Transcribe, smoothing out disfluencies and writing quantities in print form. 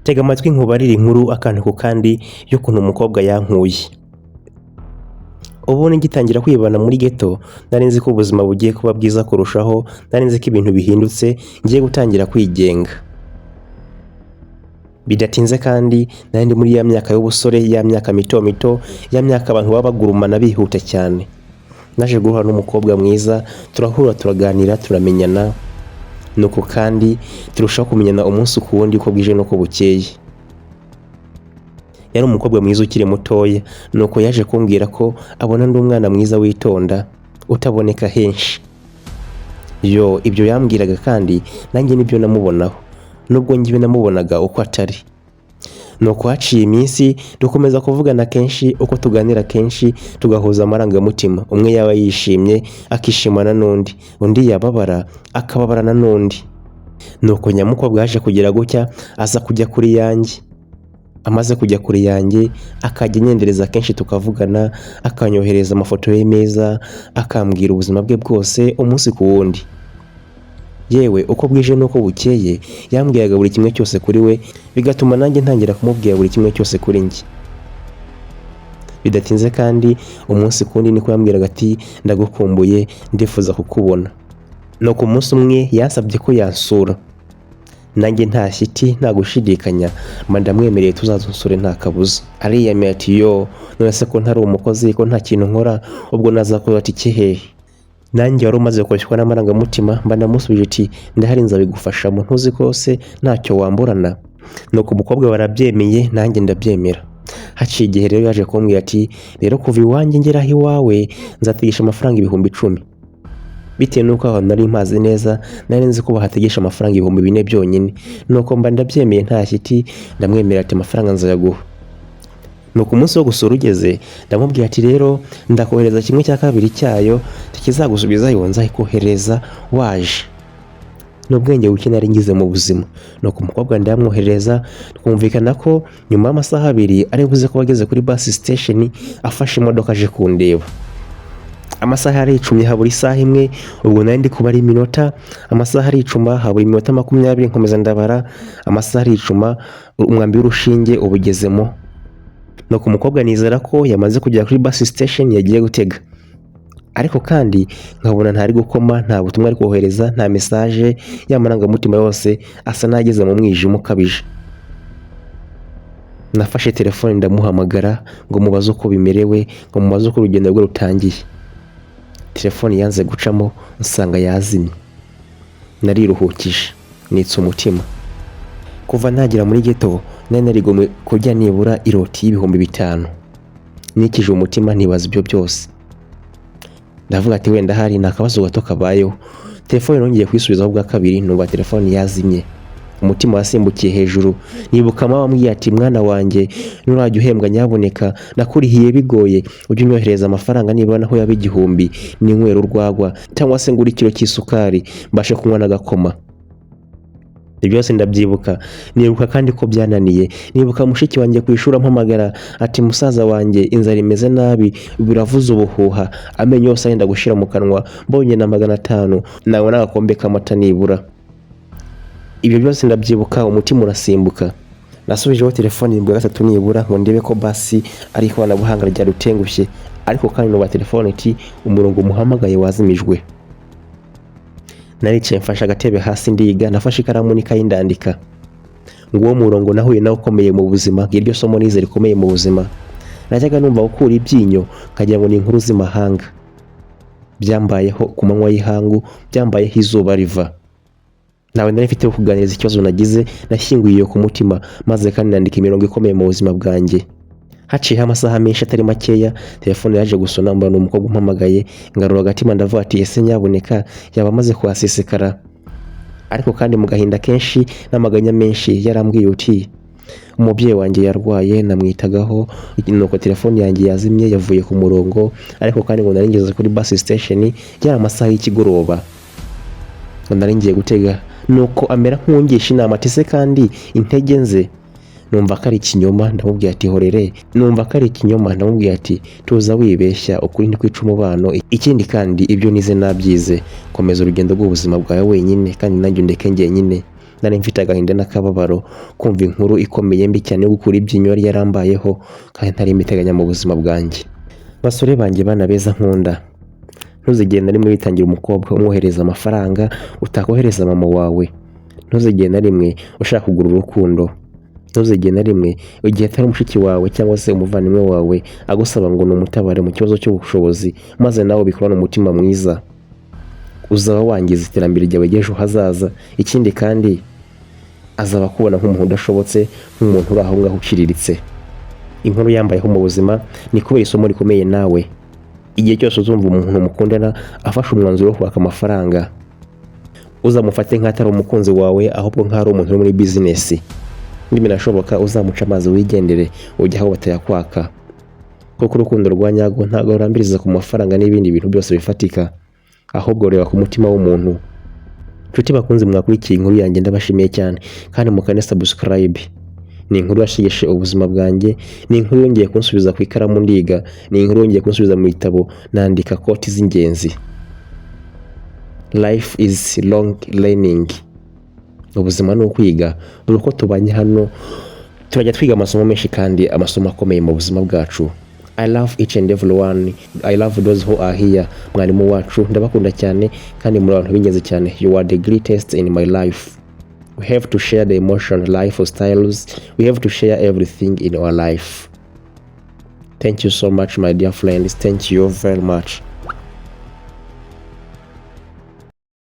Tega amatwi nkubarire inkuru akantu ku kandi y'ukuntu umukobwa yankuye. Ubundi ngitangira kwibana muri ghetto, nari nzi ko ubuzima bugiye kuba bwiza kurushaho, nari nzi ko ibintu bihindutse, ngiye gutangira kwigenga. Bidatinze kandi nari ndi muri ya myaka y'ubusore, ya myaka mito mito, ya myaka abantu baba bagurumana bihuta cyane. Naje guhura n'umukobwa mwiza, turahura, turaganira, turamenyana, nuko kandi turushaho kumenyana umunsi ku wundi, uko bwije n'uko bukeye. Yari umukobwa mwiza ukiri mutoya, nuko yaje kumbwira ko abona ndi umwana mwiza witonda, utaboneka henshi. Yo, ibyo yambwiraga kandi nanjye nibyo namubonaho, nubwo njyewe namubonaga uko atari. Nuko haciye iminsi dukomeza kuvugana kenshi, uko tuganira kenshi tugahuza amarangamutima, umwe yaba yishimye akishimana n'undi, undi yababara akababarana n'undi. Nuko nyamukobwa yaje kugira gutya aza kujya kuri yanjye. Amaze kujya kure yanjye, akajya anyendereza kenshi, tukavugana, akanyohereza amafoto ye meza, akambwira ubuzima bwe bwose umunsi ku wundi. Yewe, uko bwije n'uko bukeye yambwiraga buri kimwe cyose kuri we, bigatuma nanjye ntangira kumubwira buri kimwe cyose kuri njye. Bidatinze kandi umunsi ku wundi niko yambwiraga ati: "Ndagukumbuye, ndifuza kukubona." Nuko umunsi umwe yansabye ko yansura, nanjye nta shyiti, nta gushidikanya, mba ndamwemereye, tuzaza unsure nta kabuza. Ariyamye ati: "Yo, none se ko ntari umukozi, ko nta kintu nkora, ubwo nazakora tike hehe?" Nanjye wari umaze koshywa n'amarangamutima, mba ndamusubije ati: "Ndahari, nzabigufashamo, ntuzi ko se ntacyo wamburana?" Nuko umukobwa barabyemeye, nanjye ndabyemera. Haciye igihe rero yaje kumbwira ati: "Rero kuva iwanjye ngeraho iwawe nzategesha amafaranga 10,000." Bitewe n'uko aho nari mpazi neza, nari nzi ko bahategesha amafaranga 4000 byonyine. Nuko mba ndabyemeye nta shyiti, ndamwemerera ati: "Amafaranga nzayaguha." Nuko umunsi wo gusura ugeze, ndamubwira ati: "Rero ndakohereza kimwe cya kabiri cyayo, tukizagusubizayo nzayikohereza waje." N'ubwenge buke nari ngize mu buzima. Nuko umukobwa ndamwoherereza, twumvikana ko nyuma y'amasaha 2 ari buze kuba ageze kuri bus station, afashe imodoka aje kundeba. Amasaha yaricumye, habura isaha imwe. Ubwo nari ndi kubara iminota, amasaha aricuma, habura iminota 20, nkomeza ndabara, amasaha aricuma, umwambi w'urushinge ubugezemo. Nuko umukobwa nizera ko yamaze kugera kuri bus station, yagiye gutega, ariko kandi nkabona ntari gukoma, nta butumwa ari kohereza, nta message. Y'amarangamutima yose asa n'ageze mu mwijima ukabije. Nafashe telefone ndamuhamagara ngo mubaze uko bimerewe, ngo mubaze uko urugendo rwe rutangiye. Telefone yanze gucamo, nsanga yazimye. Nariruhukije, nitsa umutima. Kuva nagera muri ghetto nari narigomwe kurya nibura iroti y'5000. Nikije umutima, ntibaza ibyo byose, ndavuga ati: "Wenda hari ni akabazo gato kabayeho." Telefone nongeye kuyisubizaho bwa kabiri, numva telefone yazimye. Umutima wasimbukiye hejuru, nibuka mama wambwiye ati: "Mwana wanjye, nurajya uhembwa, nyabuneka, nakurihiye bigoye, ujye unyohereza amafaranga nibura naho yaba 1000, ninywera urwagwa cyangwa se ngura ikiro cy'isukari, mbashe kunywa n'agakoma." Ibyo byose ndabyibuka. Nibuka kandi ko byananiye. Nibuka mushiki wanjye ku ishuri ampamagara ati: "Musaza wanjye, inzara imeze nabi, biravuza ubuhuha, amenyo yose arenda gushira mu kanwa, mbonye na 500 nabona agakombe k'amata nibura." Ibyo byose ndabyibuka, umutima urasimbuka. Nasubijeho telefoni bwa gatatu nibura ngo ndebe ko basi ari ikoranabuhanga ryadutengushye, ariko kandi nuba telefone iti: "Umurongo muhamagaye wazimijwe." Naricaye, mfashe agatebe hasi ndiga, nafashe ikaramu n'ikayi ndandika. Nguwo murongo nahuye nawe ukomeye mu buzima, ngiryo somo nize rikomeye mu buzima. Najyaga numva gukura ibyinyo nkagira ngo ni inkuru z'imahanga. Byambayeho ku manywa y'ihangu, byambayeho izuba riva. Ntawe nari mfite wo kuganiriza ikibazo nagize. Nashyinguye iyo ku mutima, maze kandi nandika imirongo ikomeye mu buzima bwanjye. Haciyeho amasaha menshi atari makeya, telefone yaje gusona, mbona umukobwa umpamagaye, ngarura agatima, ndavuga ati: "Ese nyabuneka yaba amaze kuhasesekara?" Ariko kandi mu gahinda kenshi n'amaganya menshi yarambwiye uti: "Umubyeyi wanjye yarwaye, namwitagaho, nuko telefone yanjye yazimye, yavuye ku murongo." Ariko kandi ngo nari ngeze kuri bus station, yari amasaha y'ikigoroba, ngo nari ngiye gutega. Nuko amera nk'ungisha inama ati: "Se kandi intege nze numva ko ari ikinyoma?" Ndamubwira ati: "Horere." Numva ko ari ikinyoma, ndamubwira ati: "Tuza, wibeshya, ukuri ntikwica umubano. Ikindi kandi ibyo nize nabyize. Komeza urugendo rw'ubuzima bwawe wenyine, kandi nanjye undeke njyenyine." Nari mfite agahinda n'akababaro kumva inkuru ikomeye mbi cyane yo gukura ibyinyo yari yarambayeho kandi ntari mbiteganya mu buzima bwanjye. Basore banjye, bana beza nkunda, ntuzigere na rimwe witangira umukobwa umwohereza amafaranga utakohereza mama wawe. Ntuzigere na rimwe ushaka kugura urukundo. Ntuzigere na rimwe, igihe atari mushiki wawe cyangwa se umuvandimwe wawe agusaba ngo ni umutabare mu kibazo cy'ubushobozi, maze nawe ubikorane umutima mwiza. Uzaba wangiza iterambere ryawe ry'ejo hazaza. Ikindi kandi, azaba akubona nk'umuntu udashobotse, nk'umuntu uri aho ngaho uciriritse. Inkuru yambayeho mu buzima ni kubera isomo rikomeye. Nawe igihe cyose uzumva umuntu mukundana afashe umwanzuro wo kwaka amafaranga, uzamufate nk'atari umukunzi wawe, ahubwo nk'aho ari umuntu uri muri bizinesi. Nibinashoboka uzamuca amazi, wigendere ujye aho batayakwaka, kuko urukundo rwa nyarwo ntabwo rurambiriza ku mafaranga n'ibindi bintu byose bifatika, ahubwo rureba ku mutima w'umuntu. Nshuti bakunze mwakurikiye inkuru yanjye, ndabashimiye cyane kandi mukane subscribe. Ni inkuru yashegeshe ubuzima bwanjye, ni inkuru yongeye kunsubiza ku ikaramu ndiga, ni inkuru yongeye kunsubiza mu bitabo nandika quote z'ingenzi. Life is long learning. Ubuzima ni ukwiga. Buri uko tubanye hano turajya twiga amasomo menshi kandi amasomo akomeye mu buzima bwacu. I love each and every one. I love those who are here. Mwarimu wacu, ndabakunda cyane kandi muri abantu b'ingenzi cyane. You are the greatest in my life. We have to share the emotion, lifestyles. We have to share everything in our life. Thank you so much, my dear friends. Thank you very much.